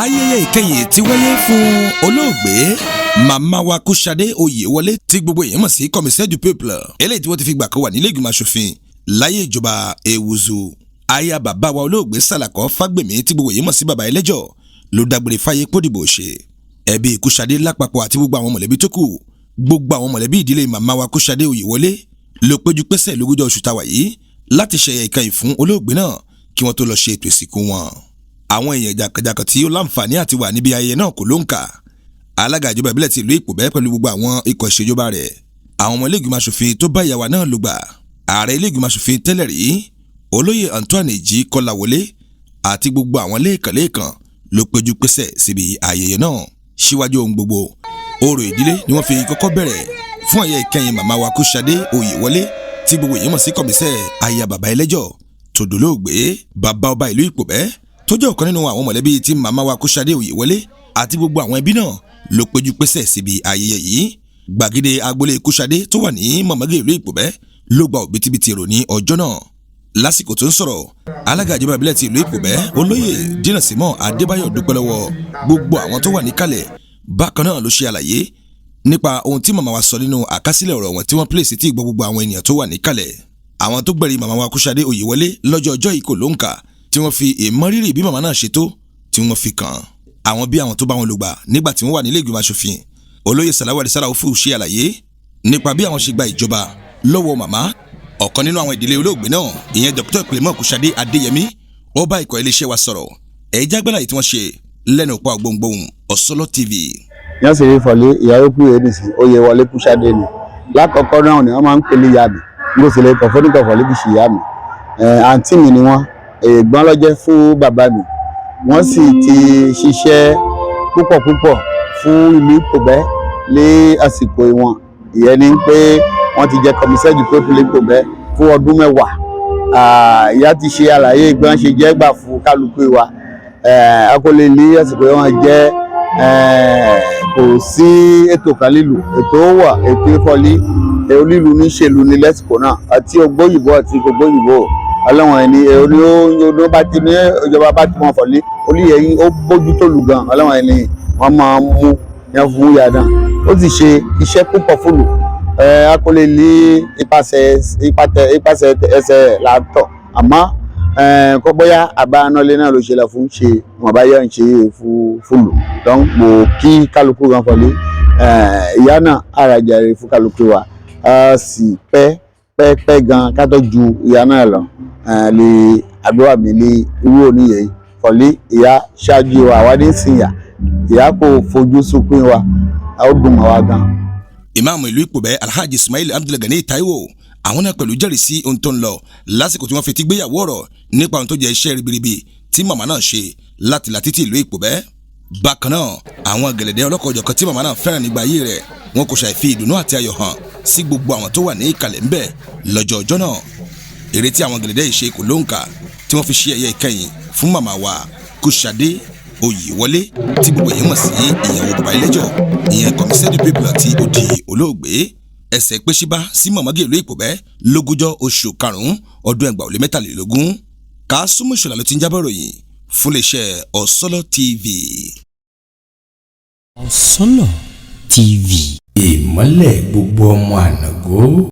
Ayẹyẹ ìkẹyìn tí wáyé fún olóògbé màmá wa Kúṣadé Oyèwọlé, tí gbogbo èèyàn mọ̀ sí Commissaire du Peuple, eléyìí tí wọ́n ti fi gbà kan wà nílé ìgbìmọ̀ aṣòfin láyé ìjọba Ewuzu, aya bàbá wa olóògbé Sàlàkọ́ Fágbèmí, tí gbogbo èèyàn mọ̀ sí bàbá ẹlẹ́jọ́, ló dágbére fáyé pódìbò ṣe. Ẹbí Kúṣadé lápapọ̀ àti gbogbo àwọn mọ̀lẹ́bí tó kù, gbogbo àwọn mọ̀lẹ́bí ìdílé màmá wa Kúṣadé Oyèwọlé ló péjú pésẹ̀ lógúnjọ́ oṣù táwa yìí láti ṣẹ̀yẹ ìkẹyìn fún olóògbé náà kí wọ́n tó lọ ṣe ètò ìsìnkú wọn. Àwọn èèyàn jàǹkànjàǹkàn tí ó láǹfààní àti wà níbi ayẹyẹ náà kò ló ń kà. Alága ìjọba ìbílẹ̀ ti ìlú Ìpòbẹ́ pẹ̀lú gbogbo àwọn ikọ̀ ìṣèjọba rẹ̀, àwọn ọmọ iléègbìmọ̀ aṣòfin tó bá ìyàwó náà lògbà, ààrẹ iléègbìmọ̀ aṣòfin tẹ́lẹ̀ rí, olóyè Antoine Jí Kọ́láwọlé, àti gbogbo àwọn lẹ́ẹ̀kan-lẹ́ẹ̀kan ló péjú pésẹ̀ síbi ayẹyẹ náà. Síwájú ohun gbogbo, orò ìdílé ni wọ́n fi kọ́kọ́ bẹ̀rẹ̀ fún ayẹyẹ ìkẹyìn màmá wa Kúṣadé Oyèwọlé, tí gbogbo èèyàn mọ̀ sí Commissaire, aya bàbá ẹlẹ́jọ́ tó dolóògbé, bàbá ọba ìlú Ìpòbẹ́, tó jẹ́ ọ̀kan nínú àwọn mọ̀lẹ́bí tí màmá wa Kúṣadé Oyèwọlé, àti gbogbo àwọn ẹbí náà ló péjú pésẹ̀ síbi ayẹyẹ yìí. Gbàgede agboolé Kúṣadé tó wà ní Mọ̀mọ́gẹ́ ìlú Ìpòbẹ́ ló gba òbítíbitì èrò ní ọjọ́ náà. Lásìkò tó ń sọ̀rọ̀, alága ìjọba ìbílẹ̀ ti ìlú Ìpòbẹ́, olóyè Dínàsímọ̀ Adébáyọ̀, dúpẹ́ lọ́wọ́ gbogbo àwọn tó wà níkàlẹ̀. Bákan náà ló ṣe àlàyé nípa ohun tí màmá wa sọ nínú àkásílẹ̀ ọ̀rọ̀ wọn tí wọ́n pèsè tí gbọ́ gbogbo àwọn ènìyàn tó wà níkàlẹ̀. Àwọn tó gbẹ̀rí màmá wa Kúṣadé Oyèwọlé lọ́jọ́ ọjọ́ yìí kò ló ń kà, tí wọ́n fi ìmọrírì bí màmá náà ṣe tó tí wọ́n fi kàn àwọn bí àwọn tó bá wọn lò gbà nígbà tí wọ́n wà nílé ìgbìmọ̀ aṣòfin. Olóyè Sàláwà Sàláwùfù ṣe àlàyé nípa bí àwọn ṣe gba ìjọba lọ́wọ́ màmá. Ọ̀kan nínú àwọn ìdílé olóògbé náà, ìyẹn Dr. Clement Kúṣadé Adéyẹmí, ó bá ikọ̀ iléeṣẹ́ wa sọ̀rọ̀. Ẹ̀ẹ́dá gbọ́dọ̀ yìí tí wọ́n ṣe lẹ́nu òpó àgboǹgbohùn Ọ̀sọ́lọ́ TV. Yẹn sì rí fọlé ìyàwó kú yẹn nìsín, Oyèwọlé Kúṣadé ni. Lákọ̀ọ́kọ́ náà ni wọ́n máa ń pè ní ìyá mi, mo sì lè kọ̀ fún níkọ̀fọ̀ lè fi ṣe ìyá mi. Àǹtí mi ni wọ́n, ẹ̀gbọ́n ló jẹ́ fún bàbá mi. Wọ́n sì ti ṣiṣẹ́ púpọ̀ púpọ̀ fún ìlú Ìpòbẹ́ ní àsìkò wọn. Ìyẹn ni pé wọ́n ti jẹ́ Commissaire du Peuple Ìpòbẹ́ fún ọdún 10. Ìyá ti ṣe àlàyé bí wọ́n ṣe jẹ́ gbà fún kálukú wa. Akólé ní àsìkò wọn jẹ́ kò sí ètò kan lílù, ètò wà, ètò ìfọ̀lí onílù níṣèlú ní lẹ́sìkò náà, àti ògbóyìnbó àti ògbóyìnbó ọlọ́wọ̀n ẹni oní ó bá ti ní ìjọba bá ti wọn fọ̀lí olùyẹ̀yìn ó bójú tó lù gan. Ọlọ́wọ̀n ẹni wọ́n máa ń mú yẹn fún yàrá, ó sì ṣe iṣẹ́ púpọ̀ fúlù. Akólé ní ipasẹ̀ ẹsẹ̀ làátọ̀, àmọ́ kó bóyá àbá anọ́lé náà ló ṣe lọ fún ṣe wọn bá yẹ ń ṣe fún fúlù. Donc mo kí kálukú gan fọlé ìyá náà ara jàre fún kálukú wa, a sì pẹ́ pẹ́ pẹ́ gan ká tó ju ìyá náà lọ. Lè àdúrà mi lé irú oníyẹ fọlé ìyá ṣáájú wa, àwa ní sìn yà ìyá kò fojú sunkún wa, ó dùn mọ́ wa gan. Ìmáàmù ìlú Ìpòbẹ́, Alhaji Ismail Abdulgani Taiwo, àwọn náà pẹ̀lú jẹ́rìí sí ohun tó ń lọ lásìkò tí wọ́n fi ti gbéyàwó ọ̀rọ̀ nípa ohun tó jẹ́ iṣẹ́ ribiribi tí màmá náà ṣe láti là títí ìlú Ìpòbẹ́. Bákan náà, àwọn gẹ̀lẹ́dẹ́ ọlọ́kọ̀ọ́jọ̀kan tí màmá náà fẹ́ràn nígbà ayé rẹ̀, wọn kò ṣàì fi ìdùnnú àti ayọ̀ hàn sí gbogbo àwọn tó wà ní ìkàlẹ̀ ńbẹ̀ lọ́jọ́ ọjọ́ náà. Eré tí àwọn gẹ̀lẹ́dẹ́ yìí ṣe kò lóǹkà tí wọ́n fi ṣe ẹ̀yẹ ìkẹyìn fún màmá wa Kúṣadé Oyèwọlé, tí gbogbo èèyàn mọ̀ sí ìyàwó bàbá ẹlẹ́jọ́, ìyẹn Commissaire du Peuple tí ó di olóògbé. Ẹsẹ̀ pẹ́síbá sí mọ̀mọ́gẹ́ ìlú Ìpòbẹ́ lógúnjọ́ oṣù karùn-ún ọdún 2023. Kásùmù Ìṣọ̀lá ló ti ń jábọ̀ ròyìn fún iléeṣẹ́ Ọ̀sọ́lọ́ TV. Ọ̀sọ́lọ̀ TV. Ìmọ́lẹ̀ gbogbo ọmọ ànàgó.